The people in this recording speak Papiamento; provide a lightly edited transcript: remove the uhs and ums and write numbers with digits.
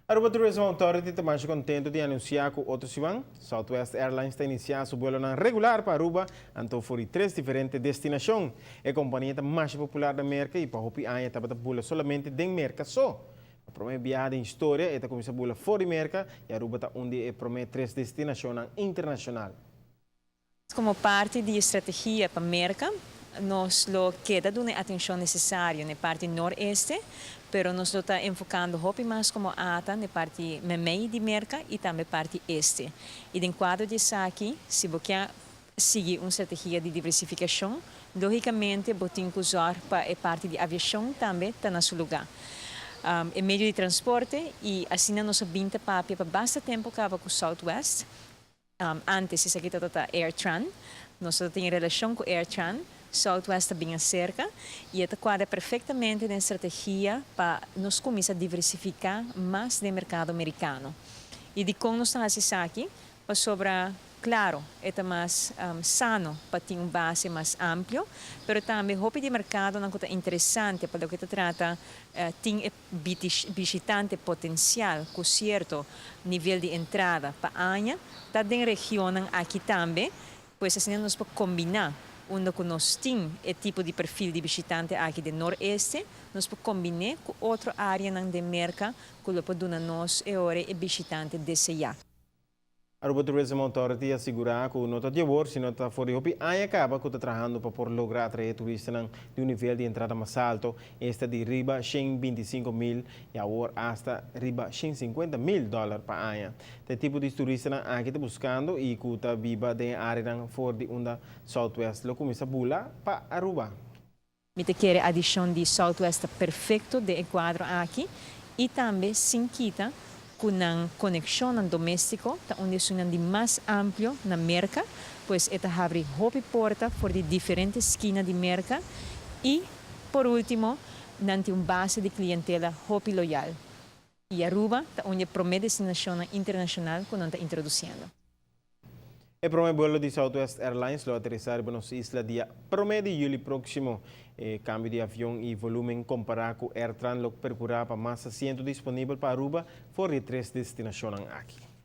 Aruba Tourism Authority ta mas contento di anuncia cu otro siman Southwest Airlines ta inicia su vuelo regular pa Aruba, anto for di tres diferente destinacion. E compania ta mas popular na Merca y pa hopi aña tabata bula solamente den Merca so. E prome biaha den historia e ta cuminsa bula for di Merca y Aruba ta un di e prome tres destinacion internacional. Como parti di strategia pa Merca, nos lo keda duna atencion necesario na parti noreste, pero nos lo ta enfocando hopi mas como ATA na parti mei di Merca y tambe parti este. Y den cuadro di esaki, si bo kier sigui un strategia di diversificacion, logicamente bo tin cu usa pa e parti di aviacion tambe ta na su lugar. E medio di transporte y asina nos a bin ta papia pa basta tempo caba cu Southwest. Antes esaki tabata AirTran. Nos tin relacion cu AirTran. Southwest ta bin cerca y ta cuadra perfectamente den strategia pa nos cuminsa diversifica mas den mercado americano. Y di con nos ta aki, pasobra, claro, e mas sano pa tin un base mas amplio, pero tambe hopi di mercadonan ta interesante pa loke ta trata tin bishitante potencial cu cierto nivel di entrada pa aña, ta den region aki tambe, pues asina nos por combina unda cu nos tin e tipo di perfil di bishitante aki di noreste, nos por combina cu otro area di Merca cu lo por duna nos e ora e bishitante desea. Aruba Tourism Authority a sigura cu no ta di awor, sino ta for di hopi aña caba cu ta trahando pa por logra atrae turista di un nivel di entrada mas halto, esta di riba 125 mil y awor hasta riba 150 mil dollar pa aña. E tipo di turista aki ta buscando y cu ta biba den area for di unda Southwest lo cuminsa bula pa Aruba. Mi ta kere adicion di Southwest ta perfecto den cuadro aki y tambe sin kita cu nan conexion domestico ta un di mas amplio na Merca, pues e ta habri hopi porta for di diferente skina di Merca y, por ultimo, nan tin un base di clientela hopi loyal. Y Aruba ta un prome destinacion internacional cu nan ta introduciendo. E prome vuelo di Southwest Airlines lo aterisa na nos isla dia 1 di juli proximo. E cambio di avion y volumen compara cu AirTran lo percura pa mas asiento disponibel pa Aruba for di tres destinacion aki.